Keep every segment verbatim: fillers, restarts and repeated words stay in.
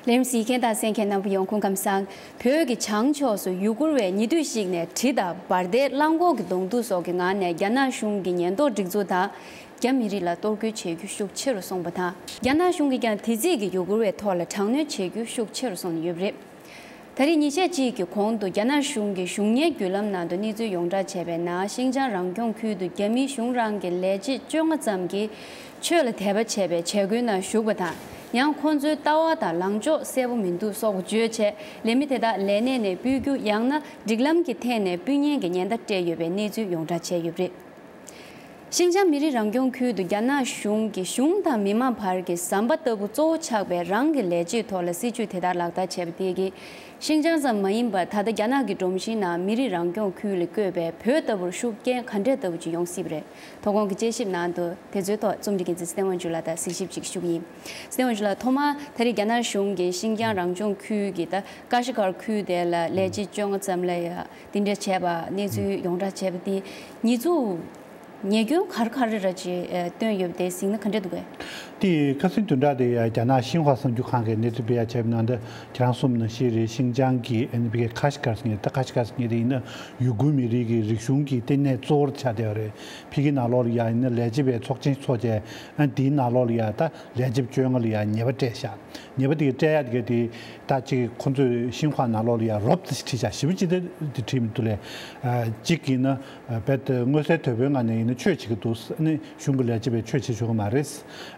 ལས་རིམ་གཟིགས་མཁན་དང་གསན་མཁན་རྣམ་པ་ཡོངས་ཁོང་ཁམས་བཟང་། བོད་ཀྱི་བྱང་ཕྱོགས་སུ་ཡུ་གུར་བས་ཉེ་དུས་ཤིག་ནས་གྲི་དང་འབར་མདེལ་རླངས་འཁོར་གྱི་གདོང་ཐུག་སོགས་ཀྱི་ངང་ནས་རྒྱ་ནག་གཞུང་གི་ཉེན་རྟོག་སྒྲིག་འཛུགས་དང་རྒྱ་མི་རིགས་ལ་གཏོར་རྒོལ་བྱེད་རྒྱུ་ཤུགས་ཆེ་རུ་སོང་བ་དང་། རྒྱ་ནག་གཞུང་གིས་ཀྱང་དེ་རྩིས་ཀྱི་ཡུ་གུར་བའི་ཐོག་ལ་དྲག་གནོན་བྱེད་རྒྱུ་ཤུགས་ཆེ་རུ་སོང་ཡོད་པ་རེད། ད་རེས་ཉིན་ཤས་གཅིག་གི་གོང་དུ་རྒྱ་ནག་གཞུང་གི་གཞུང་གཉེར་བརྒྱུད་ལམ་ནང་དུ་གནས་ཚུལ་ཡོངས་བསྒྲགས་བྱས་པའི་ནང་། ཤིན་ཅང་རང་སྐྱོང་ཁུལ་དུ་རྒྱ་མིའི་གཞུང་རང་གི་ལས་བྱེད་བཅོ་ལྔ་ཙམ་གྱིས་ཆོས་ལ་དད་པ་བྱས་པའི་བྱ་འགུལ་ནང་ཞུགས་པ་དང་། ཡང་ཁོང་ཚོའི་ལྟ་བ་དང་ལངས་ཕྱོགས་གསལ་པོ་མི་འདུག་སོགས་པ་བརྗོད་བྱས། ལས་མི་དེ་དག་ལས་གནས་ནས་སྤོས་རྒྱུ། ཡང་ན་སྒྲིག་ལམ་གྱི་ཐད་ནས་སྤོས་ཉེན་གྱི་ཉེན་བརྡ་སྤྲད་ཡོད་པའི་གནས་ཚུལ་ཡོངས་བསྒྲགས་བྱས་ཡོད་པ་རེད། ཤིན་ཅང་མི་རིགས་རང་སྐྱོང་ཁུལ་དུ་རྒྱ་ནག་གཞུང་གིས་གཞུང་དང་མི་མང་བར་གྱི་ཟམ་པ་ལྟ་བུ་གཙོ་བོ་ཆགས་པའི་རང་གི་ལས་བྱེད་ཐོག་ལ་སྲིད་ཇུས་དེ་ལྟར་ལག་བསྟར་བྱས་པ་དེ་གིས། ཤིན་ཅང་ཙམ་མ་ཡིན་པར་ད་ལྟ་རྒྱ་ནག་གི་སྒྲོམ་གཞིའི་ནང་མི་རིགས་རང་སྐྱོང་ཁུལ་ལ་བཀོད་པའི་བོད་ལྟ་བུར་ཤུགས་རྐྱེན་ག་འདྲ་ལྟ་བུ་ཅིག་ཡོང་སྲིད་པ་རེད། དོ་དགོང་གི་དཔྱད་ཞིབ་ནང་དུ་དེ་ཚོའི་ཐོག་རྩོམ་སྒྲིག་འགན་འཛིན་ཚེ་བརྟན་དབང་ཕྱུག་ལགས་དང་གཟིགས་ཞིབ་ཅིག་ཞུ་གི་ཡིན། ཚེ་བརྟན་དབང་ཕྱུག་ལགས། ཐོག་མར་ད་རེས་རྒྱ་ནག་གཞུང་གིས་ཤིན་ཅང་རང་སྐྱོང་ཁུལ་གྱི་ད་ཀ་ཤི་ཀར་ཁུལ་དེ་ལ་ལས་བྱེད་བཅོ་ལྔ་ཙམ་ལ་ཡ་དེ་འདྲ་བྱས་པ། གནས་ཚུལ་ཡོངས་བསྒྲགས་བྱས་པ་དེ་ཉེས་འཛུགས། ཉེས་སྐྱོན་ག་རེ་ག་རེ་ར་ཅིག་ཨ་བཏོན་ཡོད་པ་དེ་གཟིགས་ན་ག་འདྲ་འདུག་གས། དེ་ཁ་སང་བདུན་ཕྲག་དེ་ཡ་རྒྱ་ནག་ཤིན་ཧྭ་གསར་འགྱུར་ཁང་གིས་གནས་ཚུལ་སྤེལ་ཡག་བྱས་པའི་ནང་དུ། ཁྱེད་རང་གསུངས་ནང་བཞིན་རེད། ཤིན་ཅང་གི་ཨ་ནི་ཕ་གིའི་ཁ་ཤི་ཀར་ཟེར་མཁན། ད་ཁ་ཤི་ཀར་ཟེར་མཁན་དེ་ཡིན་ན་ཡུ་གུར་མི་རིགས་ཀྱི་རིག་གཞུང་གི་ལྟེ་གནས་གཙོ་བོར་ཆགས་བསྡད་ཡོད་རེད། ཕ་གིའི་ནང་ལོགས་ལ་ཡ་ཡིན་ན་ལས་བྱེད་པའི་ཚོགས་ཆེན་ཚོགས་བྱས། ཨ་ནི་དེའི་ནང་ལོགས་ལ་ཡ་ད་ལས་བྱེད་བཅོ་ལྔ་ལ་ཡ་ཉེས་པ་སྤྲད་ཤག་ཉེས་པ་དེ་སྤྲད་ཡག་དེ་ག་དེ། ད་ཅིག་ཁོང་ཚོས་ཤིན་ཧྭ་ནང་ལོགས་ལ་ཡ་རོབ་ཙམ་ཞིག་བྲིས་ཤག་ཞེ་པོ་ཅིག་དེ་དེ་བྲིས་མི་འདུག་ལས། ཨ་གཅིག་ཡིན་ན། རྦད་དེ་མངོན་གསལ་དོད་པོའི་ངང་ནས་ཡིན་ན་ཆོས་བྱེད་ཀྱི་འདུག་ཨ་ནི་གཞུང་གི་ལས་བྱེད་པས་ཆོས་བྱེད་ཆོག་གི་མ་རེད།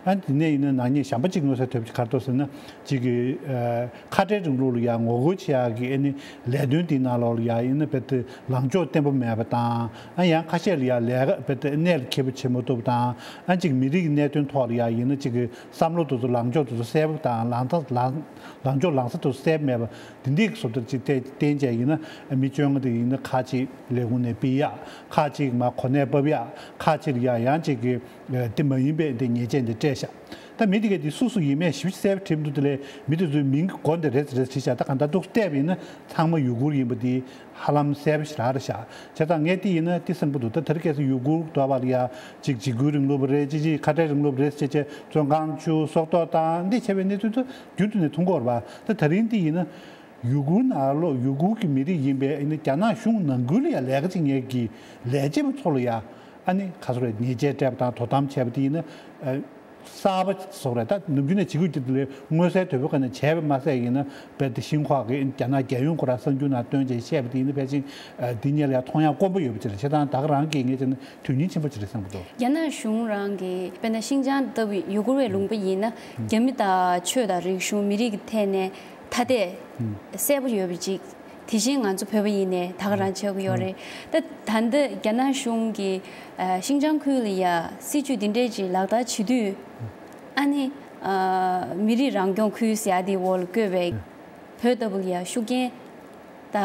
ཨ་ནི་དེ་ནས་ཡིན་ན་ནག་ཉེས་གཞན་པ་གཅིག་མངོན་གསལ་དོད་པོ་ག་རེ་འདུག་ཟེར་ན། གཅིག་གི་ཨ་ཁ་བྲལ་རིང་ལུགས་ལ་ཡང་ངོ་རྒོལ་བྱེད་ཡག་གི་ཨ་ནི་ལས་དོན་དེའི་ནང་ལོགས་ལ་ཡང་ཡིན་ན་རྦད་དེ་ལངས་ཕྱོགས་བརྟན་པོ་མེད་པ་དང་། ཨ་ཡང་ཁ་ཤས་ལ་ཡང་ལས་ཀ་རྦད་དེ་གནད་ལ་འཁེལ་པོ་བྱེད་མ་ཐུབ་པ་དང་། ཨ་གཅིག་མི་རིགས་ཀྱི་གནད་དོན་ཐོག་ལ་ཡང་ཡིན་ན་གཅིག་གི་བསམ་བློ་དེ་ཚོ་ལངས་ཕྱོགས་དེ་ཚོ་གསལ་པོ་དང་། ལངས་ཐ་ལངས་ལངས་ཕྱོགས་ལངས་ས་དེ་ཚོ་གསལ་པོ་མེད་པ་འདི་འདྲའི་བཟོ་ལྟ་ཅིག་བསྟན་བསྟན་བྱས་ཡིན་ན། མི་བཅོ་ལྔ་དེ་ཡིན་ན་ཁ་ཅིག་ལས་ཁུངས་ནས་ཕུད་ཡག་ཁ་ཅིག་མར་གོ་གནས་ཕབ་ཡག་ཁ་ཅིག་ལ་ཡང་ཡང་ཅིག་གི་དེ་མ་ཡིན་པའི་དེ་ཉེས་ཆད་འདི་སྤྲད་ཤག་ད་མི་དེ་གས་དེ་སུ་སུ་ཡིན་མེད་ཞིབ་གསལ་པོ་བྲིས་མི་འདུག་དེ་ལས་མི་དེ་ཚོའི་མིང་གི་མགོ་འདི་རེད་རེད་བྲིས་ཤག་ད་གང་ལྟར་འདུག་བལྟས་པ་ཡིན་ན་ཚང་མ་ཡུ་གུར་ཡིན་པ་དེ་ཧ་ལམ་གསལ་པོ་ཞིག་རག་རེད་ཤག་བྱས་ཙང་ངས་དེ་ཡིན་ན་དེ་གསལ་པོ་འདུག་ད་དེ་རིང་ཁ་སང་ཡུ་གུར་དོ་བ་ལ་ཡ་ཅིག་འཇིགས་སྐུལ་རིང་ལུགས་པ་རེད། ཅིག་ཅིག་ཁ་བྲལ་རིང་ལུགས་པ་རེད་ཟེར་བྱས་བཙོན་ཁང་བཅུག་སྲོག་ཐོག་བཏང་འདི་བྱས་པའི་གནས་ཚུལ་ཚོ་རྒྱུན་དུ་ནས་མཐོང་གི་ཡོད་རེད་པ། ད་དེ་རིང་དེ་ཡིན་ན། ཡུ་གུར་ནང་ལོགས་ཡུ་གུར་གྱི་མི་རིགས་ཡིན་པའི་ཨ་ནི་རྒྱ་ནག་གཞུང་ནང་ཁུལ་ལ་ཡང་ལས་ཀ་བྱེད་མཁན་གྱི་ལས་བྱེད་པ་ཚོ་ལ་ཡང་ཨ་ནི་ག་ཚོད་རེད། ཉེས་ཆད་སྤྲད་པ་དང་དོ་དམ་བྱས་པ་དེ་ཡིན་ན་ཨ་གསར་པ་བཟོ་རེད། ད་ནམ་རྒྱུན་ནས་བྱེད་དགོས་ཀྱི་དེ་ལས་མངོན་གསལ་དོད་པོ་ག་ནས་བྱས་པ་མ་ཟད་ཡིན་ན་རྦད་དེ་ཤིན་ཧྭ་གི་རྒྱ་ནག་རྒྱལ་ཡོངས་ཁོ་རང་གསར་འགྱུར་ནང་བཏོན་བྱས་བཤད་པ་དེ་ཡིན་ན་ཕལ་ཆེར་ཨ་འདི་གཉིས་ལ་ཡང་མཐོང་ཡག་དཀོན་པོ་ཡོད་པ་ཅིག་རེད། བྱས་ཙང་ད་ག་རང་གིས་ངས་བྱས་ན་དོན་སྙིང་ཆེན་པོ་ཅིག་རེད་བསམ་གྱི་འདུག་རྒྱ་ནག་གཞུང་རང་གིས་དཔེར་ན་ཤིན་ཅང་ལྟ་བུའི་ཡུ་གུར་བའི་ལུང་པ་ཡིན་ན་རྒྱ་མི་དང་ཆོས་དང་རིག་གཞུང་མི་རིགས་ཀྱི་ཐད་ནས་ཐ་དད་གསལ་པོ་ཡོད་པ་ཅིག་དེ་བཞིན་ང་ཚོ་བོད་པ་ཡིན་ནའི་ད་ག་རང་ཆགས་ཀྱི་ཡོད་རེད། ད་ད་ལྟ་རྒྱ་ནག་གཞུང་གིས་ཨ་ཤིན་ཅང་ཁུལ་ལ་ཡ་སྲིད་ཇུས་འདི་འདྲས་ཅིག་ལག་བསྟར་བྱེད་དུས་ཨ་ནི་ཨ་མི་རིགས་རང་སྐྱོང་ཁུལ་ཟེར་ཡ་དེའི་འོག་ལ་བཀོད་པའི་བོད་ལྟ་བུ་ལ་ཡ་ཤུགས་རྐྱེན་ད་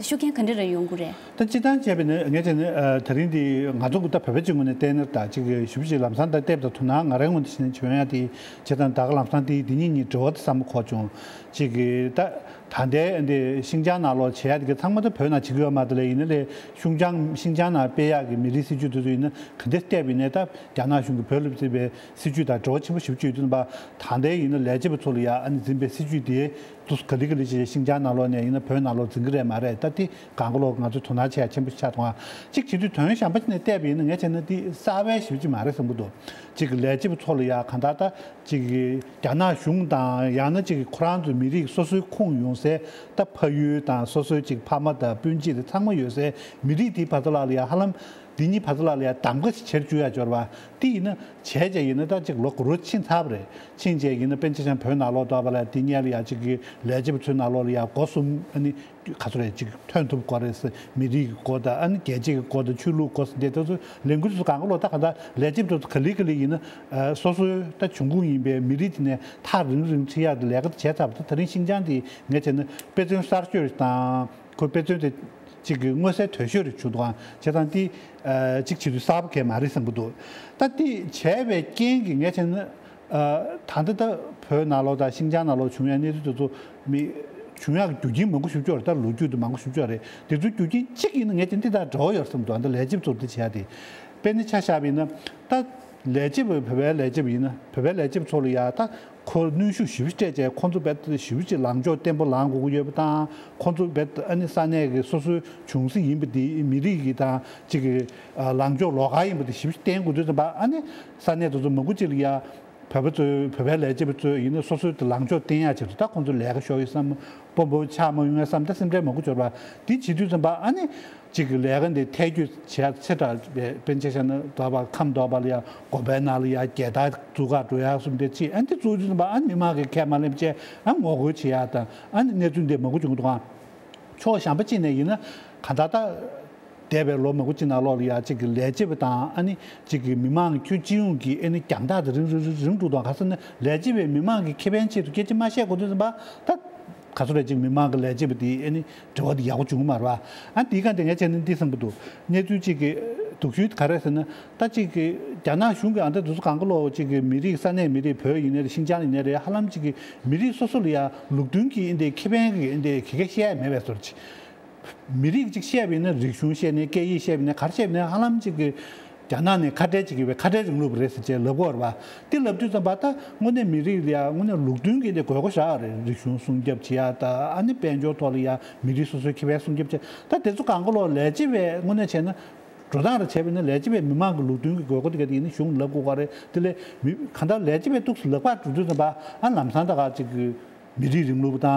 ཤུགས་རྐྱེན་ག་འདྲ་རེ་ཡོང་གི་རེད། ད་སྤྱིར་བཏང་བྱས་པ་ཡིན་ན་ངས་བྱས་ན་ཨ་དེ་རིང་འདི་ང་ཚོ་གི་ད་བོད་པ་གཅིག་ངོས་ནས་བལྟས་ན་ད་ཅིག་ཞུ་བ་ཅིག་ལམ་སང་ད་ལྟ་བུ་ད་དོ་སྣང་ང་རའི་ངོས་ནས་བྱས་ན་བྱུང་ཡ་དེ་བྱས་ཙང་ད་ག་ལམ་སང་དེ་འདི་གཉིས་གཉིས་འབྲེལ་བ་དེ་བསམ་བློ་འཁོར་བྱུང་། ཅིག་གི་ད་ད་ལྟའི་འདི་ཤིན་ཅང་ནང་ལོགས་བྱེད་ཡ་དེ་གི་ཚང་མ་ད་བོད་ནང་བྱེད་ཀྱི་ཡོད་མ་རེད་ལས། ཡིན་ན་ལས་ཤུང་ཅང་ཤིན་ཅང་ནང་སྤེལ་ཡག་གི་མི་རིགས་སྲིད་ཇུས་དེ་ཚོ་ཡིན་ན་ག་འདྲ་བལྟས་པ་ཡིན་ནའི་ད་རྒྱ་ནག་གཞུང་གིས་བོད་ལ་འཛིན་པའི་སྲིད་ཇུས་དང་འབྲེལ་བ་ཆེན་པོ་ཞེ་པོ་ཅིག་ཡོད་དུས་ཙམ་པ། ད་ལྟའི་ཡིན་ན་ལས་བྱེད་པ་ཚོ་ལ་ཡ་ཨ་ནི་འཛིན་པའི་སྲིད་ཇུས་དེ་དུས་ག་ལེ་ག་ལེ་བྱས་ཤིང་ཅང་ནང་ལོགས་ནས་ཡིན་ན་བོད་ནང་ལོགས་འཛིན་གི་རེད་མ་རེད། ད་དེ་གང་ག་ལོག་ང་ཚོས་དོ་སྣང་བྱེད་ཡ་ཆེན་པོ་ཆགས་འདུག་ཨ། གཅིག་བྱེད་དུས་དོན་གཞན་པ་ཅིག་ནས་བལྟས་པ་ཡིན་ན་ངས་བྱས་ན་དེ་གསར་པའི་ཞེ་པོ་ཅིག་མ་རེད་བསམ་གི་འདུག་གཅིག་གི་ལས་བྱེད་པ་ཚོ་ལ་ཡ་གང་ལྟར་ད་གཅིག་གི་རྒྱ་ནག་གཞུང་དང་ཡང་ན་གཅིག་གི་ཁོ་རང་ཚོའི་མི་རིགས་སོ་སོའི་ཁོངས་ཡོང་སའི་ད་ཕ་ཡུལ་དང་སོ་སོའི་གཅིག་ཕ་མ་དང་སྤུན་མཆེད་དེ་ཚང་མ་ཡོད་སའི་མི་རིགས་དེའི་བར་དུ་ལ་ལ་ཡ་ཧ་ལམ་འདི་གཉིས་བར་དུ་ལ་ལ་ཡ་གདམ་ག་ཞིག་བྱེད་བཅུག་ཡ་འབྱོར་བ་དེ་ཡིན་ན་བྱས་བྱས་ཡིན་ན་ད་གཅིག་ལོ་འགོར་ཕྱིན་ཚར་བ་རེད། ཕྱིན་བྱས་ཡིན་ན་དཔེར་ན་ཆ་བཞག་བོད་ནང་ལོགས་ལྟ་བ་ལ་དེ་སྔོན་ལ་ཡ་གཅིག་གི་ལས་བྱེད་པ་ཚོའི་ནང་ལོགས་ལ་ཡ་སྒོ་གསུམ་ཨ་ནི་ག་ཚོད་རེད་ཅིག་ཐོན་ཐུབ་དགོས་རེད་ཟེར། མི་རིགས་ཀྱི་སྒོ་དང་ཨ་ནི་རྒྱལ་སྤྱི་གི་སྒོ་དང་ཆོས་ལུགས་སྒོ་ཟེར་འདི་ཚོ་ལས་འགུལ་ཚོ་གང་ག་ལོག་ད་ག་ད་ལས་བྱེད་པ་ཚོ་ག་ལེ་ག་ལེ་ཡིན་ན་སོ་སོའི་ད་འབྱུང་ཁུངས་ཡིན་པའི་མི་རིགས་དེ་ནས་ཐག་རིང་རིང་ཁྲིད་ཡག་དེ་ལས་ཀ་དེ་བྱས་ཚར་བ་ད་དེ་རིང་ཤིང་ཅང་དེ་ངས་བྱས་ན་དཔེ་མཚོན་གསར་ཤོས་དང་ཁོ་དཔེ་མཚོན་དེ་གཅིག་གི་མངོན་གསལ་དོད་ཤོས་རེ་བྱུང་འདུག་ཨ། བྱས་ཙང་དེ་གཅིག་བྱེད་དུས་གསར་པ་གང་ཡང་མ་རེད་བསམ་གྱི་འདུག་ད་དེ་བྱས་པའི་རྐྱེན་གྱིས་ངས་བྱས་ན། ད་ལྟ་ད་བོད་ནང་ལོགས་དང་ཤིང་ཅང་ནང་ལོགས་བྱུང་ཡ་གནས་ཚུལ་དེ་ཚོ་མི་བྱུང་ཡག་གི་རྒྱུ་རྐྱེན་མང་པོ་ཞིག་ཡོད་རེད། ད་ལོ་རྒྱུས་དེ་མང་པོ་ཞིག་ཡོད་རེད། དེ་ཚོའི་རྒྱུ་རྐྱེན་གཅིག་ཡིན་ན་ངས་ཀྱང་འདི་དང་འབྲེལ་བ་ཡོད་བསམ་འདུག་ཨ། ད་ལས་བྱེད་ཚོར་འདི་བྱེད་ཡ་དེ་དཔེར་ན་ཆ་བཞག་པ་ཡིན་ན་ད་ ལས་བྱེད་པ་བོད་པའི་ལས་བྱེད་པ་ཡིན་ན་བོད་པའི་ལས་བྱེད་པ་ཚོ་ལ་ཡ་ད་ཁོ་གནོན་ཤུགས་ཞེ་པོ་སྤྲད་བྱས་ཁོ་ཚོ་རྦད་དེ་ཞེ་པོ་ཅིག་ལངས་ཕྱོགས་བརྟན་པོ་ལངས་དགོས་ཀྱི་ཡོད་པ་དང་ཁོ་ཚོ་རྦད་དེ་ཨ་ནི་ས་གནས་ཀྱི་སོ་སོའི་བྱུང་སྲིད་ཡིན་པ་དེ་མི་རིགས་ཀྱི་དང་ཅིག་གི་ལངས་ཕྱོགས་ལོགས་ཀ་ཡིན་པ་དེ་ཞེ་པོ་ཅིག་བསྟན་དགོས་དུས་ཙམ་པ་ཨ་ནི་ས་གནས་དེ་ཚོ་མང་པོ་ཅིག་ལ་ཡ། བོད་པ་ཚོས་བོད་པའི་ལས་བྱེད་པ་ཚོས་ཡིན་ན་སོ་སོའི་དེ་ལངས་ཕྱོགས་བསྟན་ཡག་ཆེད་དུ་ད་ཁོང་ཚོ་ལས་ཀ་ཤོར་ཡོད་བསམ་སྤོ་འབོ་ཆགས་མ་ཡོང་ངས་བསམ་ད་སེམས་ཁྲལ་མང་པོ་འབྱོར་བ་འདི་བྱེད་དུས་ཙམ་པ་ཨ་ནི་གཅིག་གི་ལས་ཀ་འདི་ཐད་གཅོད་བྱས་ཚེ་དྲག་པའི་དཔེར་ན་ཆ་བཞག་ན་དོགས་པ་ཁམས་དོགས་པ་ལ་ཡ་དགོན་པའི་ནང་ལ་ཡ་རྒྱལ་དར་བཙུགས་ག་འགྲོ་ཡག་གསུམ་དེ་ཅིག་ཨ་ནི་དེ་བཙུགས་དུས་ཙམ་པ་ཨ་ནི་མི་མང་གིས་ཁས་མ་ལེན་བྱས་ཨ་ངོ་རྒོལ་བྱེད་ཡག་དང་ཨ་ནི་གནས་ཚུལ་འདི་མང་པོ་བྱུང་འདུག་ཨང་། ཕྱོགས་གཞན་པ་གཅིག་ནས་ཡིན་ན་གང་ལྟར་ད། འདས་པའི་ལོ་མང་པོ་ཅིག་ནང་ལོགས་ལ་ཡ་གཅིག་གི་ལས་བྱེད་པ་དང་ཨ་ནི་གཅིག་གི་མི་མང་གི་ཁྱོན་སྤྱི་ཡོངས་ཀྱི་ཨ་ནི་རྒྱང་ཐག་དེ་རིང་རིང་རིང་རིང་འགྲོ་དང་ག་ཟེར་ན་ལས་བྱེད་པའི་མི་མང་གི་ཁེ་ཕན་ཆེད་དུ་སྐད་ཆ་མ་བཤད་གོ་དུས་ཙམ་པ་ད་ག་ཚོད་རེད་གཅིག་མི་མང་གི་ལས་བྱེད་པ་དེ་ཨ་ནི་འབྲེལ་བ་དེ་ཡག་པོ་བྱུང་གི་མ་རེད་བ། ཨ་དེའི་སྒང་དེ་ངས་བྱས་ན་འདི་བསམ་གི་འདུག་གནས་ཚུལ་གཅིག་གི་སྡུག་ཤོས་ག་རེ་ཟེར་ན་ད་གཅིག་གི་རྒྱ་ནག་གཞུང་གི་ཨ་འདྲ་དུས་ཚོད་གང་ག་ལོག་གཅིག་གི་མི་རིགས་ས་གནས་མི་རིགས་བོད་ཡིན་ནའི་རེད་ཤིན་ཅང་ཡིན་ནའི་རེད་ཧ་ལམ་གཅིག་གི་མི་རིགས་སོ་སོ་ལ་ཡ་ལུགས་མཐུན་གྱི་ཨ་འདི་ཁེ་ཕན་གྱི་ཨ་འདི་ག་གེ་བཤད་ཡ་མེད་པའི་བཟོ་འདྲ་ཅིག་མི་རིགས་གཅིག་བཤད་པ་ཡིན་ན་རིག་གཞུང་བཤད་ནས་སྐད་ཡིག་བཤད་པ་ཡིན་ན་ག་རེ་བཤད་པ་ཡིན་ན་ཧ་ལམ་གཅིག་གི་རྒྱ་ནག་ནས་ཁ་བྲལ་བྱེད་ཀྱི་ཡོད་པའི་ཁ་བྲལ་རིང་ལུགས་རེད་ཟེར་བྱས་ལབ་ཀྱི་ཡོད་རེད་པ། དེ་ལབ་དུས་ཙམ་པ་ད་དངོས་གནས་མི་རིགས་ལ་ཡང་དངོས་གནས་ལུགས་མཐུན་གྱི་དེ་དགོས་མཁོ་ཞེ་དྲག་རེད། རིག་གཞུང་སྲུང་སྐྱོབ་བྱེད་ཡ་ད་ཨ་ནི་དཔལ་འབྱོར་ཐོག་ལ་ཡང་མི་རིགས་སོ་སོའི་ཁེ་ཕན་སྲུང་སྐྱོབ་བྱེད་ད་དེ་ཚོ་གང་ག་ལོག་ལས་བྱེད་པའི་དངོས་གནས་བྱས་ན་འགྲོ་སྟངས་རེ་བྱས་པ་ཡིན་ན་ལས་བྱེད་པའི་མི་མང་གི་ལུགས་མཐུན་གྱི་དགོས་མཁོ་དེ་ག་དེ་ཡིན་ན་གཞུང་ལབ་དགོས་ག་རེད། དེ་ལས་མི་གང་ལྟར་ལས་བྱེད་པའི་ཐུགས་སུ་ལག་པ་འགྲོ་དུས་ཙམ་པ་ཨ་ལམ་སང་ད་ག་ཅིག་གི་མི་རིགས་རིང་ལུགས་དང་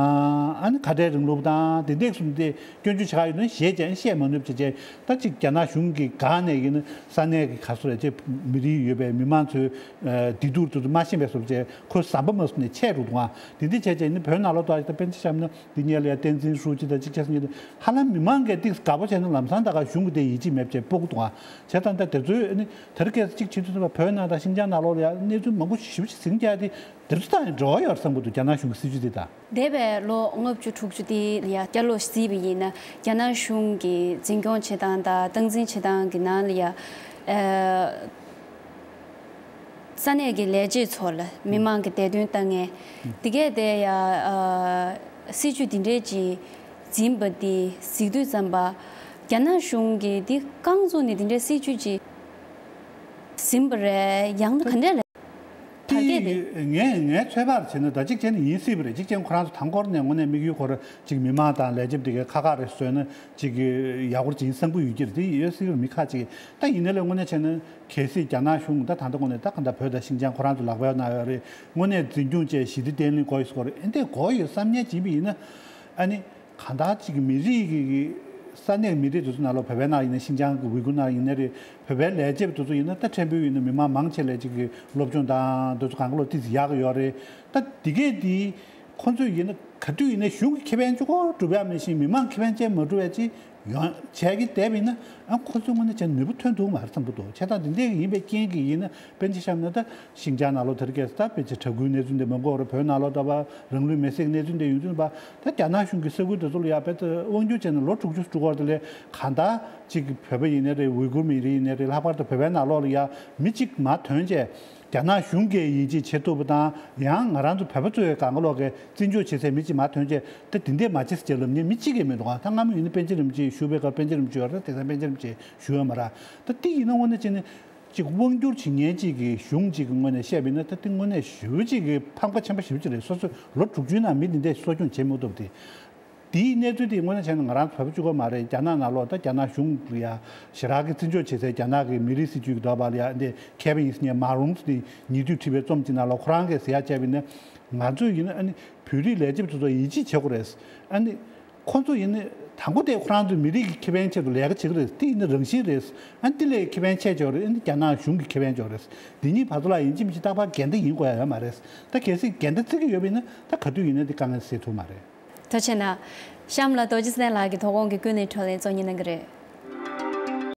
ཨ་ནི་ཁ་བྲལ་རིང་ལུགས་དང་དེ་འདྲས་གསུམ་དེ་སྐྱོན་བརྗོད་བྱེད་ག་ཡོད་ན་ཞེས་བྱས་ནས་བཤད་མ་ནུས་པ་བྱས་བྱས་ད་ཅིག་རྒྱ་ནག་གཞུང་གི་སྒང་ནས་ཡིན་ན་ས་གནས་ཀྱི་ག་སོ་རེད་ཅེས་མི་རིགས་ཡོད་པའི་མི་མང་ཚོའི་བདེ་སྡུག་དེ་ཚོ་མ་ཤེས་པའི་བཟོ་བྱས་ཁོའི་ཟམ་པ་མ་བཟོ་ནས་ཆད་འགྲོ་འདུག་ཨ། དེ་འདྲས་བྱས་བྱས་ནི་བོད་ནང་ལོགས་དུ་ཨ་ཅིག་ད་དཔེར་ན་ཆ་བཞག་ན་འདི་གཉེར་ལ་ཡ་བསྟན་འཛིན་ཧྲུའུ་ཅི་དང་གཅིག་བྱས་སོང་ཉིད་དུ་ཧ་ལམ་མི་མང་གིས་ཏིག་དགའ་པོ་བྱས་ན་ལམ་སང་ད་ག་གཞུང་གི་དེ་ཡིད་ཆེས་མེད་བྱས་སྤུ་གུ་འདུག་ཨ། བྱས་ཙང་ད་དེ་ཚོའི་ནི་དེ་རིང་ཁ་སང་གཅིག་བྱེད་དུས་ཙམ་པ་བོད་ནང་དང་ཤིན་ཅང་ནང་ལོགས་ལ་ཡ་གནས་ཚུལ་མང་པོ་ཞེ་པོ་ཅིག་ཟིང་རྒྱག་དེ། དེ་ཚོ་དང་ཡང་འབྲེལ་བ་ཡོད་བསམ་གྱི་འདུག་རྒྱ་ནག་གཞུང་གི་སྲིད་ཇུས་དེ་དང་། འདས་པའི་ལོ་ལྔ་བཅུ་དྲུག་ཅུ་དེ་ལ་ཡ་བསྐྱར་ལོག་གཟིགས་པ་ཡིན་ན་རྒྱ་ནག་གཞུང་གི་འཛིན་སྐྱོང་བྱེད་སྟངས་དང་སྟངས་འཛིན་བྱེད་སྟངས་ཀྱི་ནང་ལ་ཡ། ཨ། ས་གནས་ཀྱི་ལས་བྱེད་ཚོ་ལ་མི་མང་གི་བདེ་དོན་ལྟ་མཁན། དེ་གས་དེ་ཡ། ཨ། སྲིད་ཇུས་འདི་འདྲས་ཀྱི་འཛིན་པ་འདི་གཟིགས་དུས་ཙམ་པ། རྒྱ་ནག་གཞུང་གིས་འདི་རྐང་བཙུགས་ནས་འདི་འདྲའི་སྲིད་ཇུས་ཀྱི་ཟིན་པ་རེད་ཡང་ན་ག་འདྲས་རེད། དར་རྒྱས་དེ། ངས་ངའི་ཚོད་དཔག་བྱས་ན་ད་གཅིག་བྱས་ན་ཡིན་སྲིད་པ་རེད། གཅིག་བྱས་ན་ཁོ་རང་ཚོ་དང་པོར་ནས་དངོས་གནས་དམིགས་ཡུལ་ཁོ་རང་གཅིག་མི་མང་དང་ལས་བྱེད་པ་དེ་གའི་ཁག་ཁག་རེ་བཟོས་ན་གཅིག་ཡག་པོ་ཅིག་གསང་པོ་ཡོད་ཀྱི་རེད། དེ་ཡོད་སྲིད་པ་མི་ཁག་ཅིག་ད་ཡིན་ན་ལས་དངོས་གནས་བྱས་ན་གལ་སྲིད་རྒྱ་ནག་གཞུང་ད་ད་ལྟ་དངོས་གནས་ད་ག་འདྲ་བོད་དང་ཤིན་ཅང་ཁོ་རང་ཚོ་ལག་པའི་ནང་ཡོད་རེད། དངོས་གནས་འཛིན་སྐྱོང་བྱས་ཞི་བདེ་བརྟན་ལྷིང་དགོས་ཡོད་སྐོར་ཨེ་འདྲས་དགོས་ཡོད་བསམ་ཉན་བྱིན་པ་ཡིན་ན་ཨ་ནི། གང་ལྟར་གཅིག་མི་རིགས་ཀྱི་ས་གནས་མི་རིགས་དེ་ཚོ་ནང་ལོགས་བོད་པའི་ནང་ཡིན་ན་ཤིན་ཅང་གི་ཝི་གུར་ནང་ཡིན་ན་རེད། བོད་པའི་ལས་བྱེད་པ་དེ་ཚོ་ཡིན་ན་ད་ཕྲན་བུ་ཡིན་ན་མི་མང་མང་ཆེ་ལས་བྱེད་ཀྱི་སློབ་སྦྱོང་དང་དེ་ཚོ་གང་ག་ལོག་ཏིས་ཡག་གི་ཡོད་རེད། ད་འདི་གས་འདི་ཁོ་ཚོས་ཡིན་ན་ག་དུས་ཡིན་ན་གཞུང་གི་ཁེ་ཕན་གཅིག་པོ་སྒྲུབ་ཡ་མེད་བཞིན་མི་མང་ཁེ་ཕན་བཅས་མ་སྒྲུབ་ཡ་ཅིག་ཡོང་བྱས་ཀྱི་བསྡད་པ་ཡིན་ན་ཨ་ཁོ་ཚོས་དངོས་གནས་བྱས་ནུས་པ་ཐོན་ཐུབ་མ་རེད་བསམ་གྱི་འདུག་བྱས་ཙང་འདི་འདྲས་ཡིན་པའི་རྐྱེན་གྱིས་ཡིན་ན་དཔེར་ན་ཆ་བཞག་ན་ད། ཤིན་ཅང་ནང་ལོགས་དེར་སྐད་ཆ་ད་ཕལ་ཆེར་གྲགས་འགུལ་གནས་ཚུལ་འདི་མང་པོ་རེད། བོད་ནང་ལོགས་ད་བར་རང་ལུས་མེར་སྲེག་གི་གནས་ཚུལ་འདི་ཡོང་དུས་ད་ད་རྒྱ་ནག་གཞུང་གི་ས་ཁུལ་དེ་ཚོ་ལ་ཡ་བལ་ཏེ་དབང་སྒྱུར་བྱས་ནས་ལོ་དྲུག་ཅུ་དྲུག་བར་དུ་ལས་གང་ལྟར་གཅིག་བོད་པ་ཡིན་ནའི་རེད། ཝི་གུར་མི་རིགས་ཡིན་ནའི་རེད། ལྷག་པར་དུ་བོད་པའི་ནང་ལོགས་ལ་ཡ་མི་གཅིག་མར་ཐོན་བྱས་རྒྱ་ནག་གཞུང་གིས་ཡིད་ཆེས་བྱེད་ཐུབ་པ་དང་ཡང་ང་རང་ཚོ་བོད་པ་ཚོའི་སྒང་ག་ལོགས་ཀྱི་བརྩི་འཇོག་བྱེད་སའི་མི་གཅིག་མར་ཐོན་བྱས་ད་འདི་འདྲས་མ་བྱེད་ཟེར་ལབ་མཁན་མི་གཅིག་ཀྱང་མི་འདུག་ད་སྔ་མོ་ཡིན་ན་པཎ་ཆེན་རིན་པོ་ཆེ་བཞུགས་པའི་སྐབས་པཎ་ཆེན་རིན་པོ་ཆེ་ཡོད་རེད། དེང་སང་པཎ་ཆེན་རིན་པོ་ཆེ་བཞུགས་ཡོད་མ་རེད། ད་འདི་ཡིན་ན་དངོས་གནས་བྱས་ནས། གཅིག་དབང་སྒྱུར་བྱེད་མཁན་གཅིག་གི་གཞུང་གཅིག་གི་ངོས་ནས་བཤད་པ་ཡིན་ན་ད་དེ་དངོས་གནས་ཞེ་པོ་གཅིག་གི་ཕམ་ཁ་ཆེན་པོ་ཞེ་པོ་གཅིག་རེད། སོ་སོ་ལོ་དྲུག་ཅུའི་ནང་མི་འདི་འདྲས་གསོ་སྐྱོང་བྱེད་མ་ཐུབ་དེ། དེའི་གནས་ཚུལ་དེ་དངོས་གནས་བྱས་ན་ང་རང་ཚོ་བོད་པ་གཅིག་པོ་མ་རེད། རྒྱ་ནག་ནང་ལོགས་ད་རྒྱ་ནག་གཞུང་ལ་ཡ་ཞེ་དྲག་གི་བརྩི་འཇོག་བྱེད་སའི་རྒྱ་ནག་གི་མི་རིགས་སྲིད་ཇུས་ཀྱི་ཐོག་ལ་ཡ་འདི་མཁས་པ་ཡིན་ཟེར་མཁན་མཱ་རུང་ཟེར་ནས་ཉེ་དུས་བྲིས་པའི་རྩོམ་གཅིག་ནང་ལ་ཁོ་རང་གིས་ཟེར་ཡ་བྱས་པ་ཡིན་ན་ང་ཚོས་ཡིན་ན་ཨ་ནི་བོད་རིགས་ལས་བྱེད་པ་ཚོ་ཚོ་ཡིད་ཆེས་བྱེད་དགོས་རེད། ཨ་ནི། ཁོ་ཚོ་ཡིན་ན་དང་པོ་དེ་ཁོ་རང་ཚོའི་མི་རིགས་ཀྱི་ཁེ་ཕན་ཆེད་དུ་ལས་ཀ་བྱེད་ཀྱི་རེད། དེ་ཡིན་ན་རང་བཞིན་རེད། ཨ་ནི་དེ་ལས་ཁེ་ཕན་ཆེ་ཆོག་རེད། ཨ་ནི་རྒྱ་ནག་གཞུང་གི་ཁེ་ཕན་ཆོག་རེད། འདི་གཉིས་བར་དུ་ལ་ཡིན་གཅིག་མིན་གཅིག་རྟག་པར་འགལ་ཟླ་ཡིན་དགོས་ཡ་ཡོད་མ་རེད། ད་གལ་སྲིད་འགལ་ཟླ་བརྩི་གི་ཡོད་པ་ཡིན་ན་ད་ག་དུས་ཡིན་ན་དེ་དཀའ་ངལ་སེལ་ཐུབ་མ་རེད། ཐུགས་རྗེ་གནང་། གཤམ་ལ་རྡོ་རྗེ་བསྟན་ལགས་ཀྱིས་དོ་དགོང་གི་ཀུན་གླེང་བགྲོ་གླེང་གཙོ་གཉེར་གནང་གི་རེད།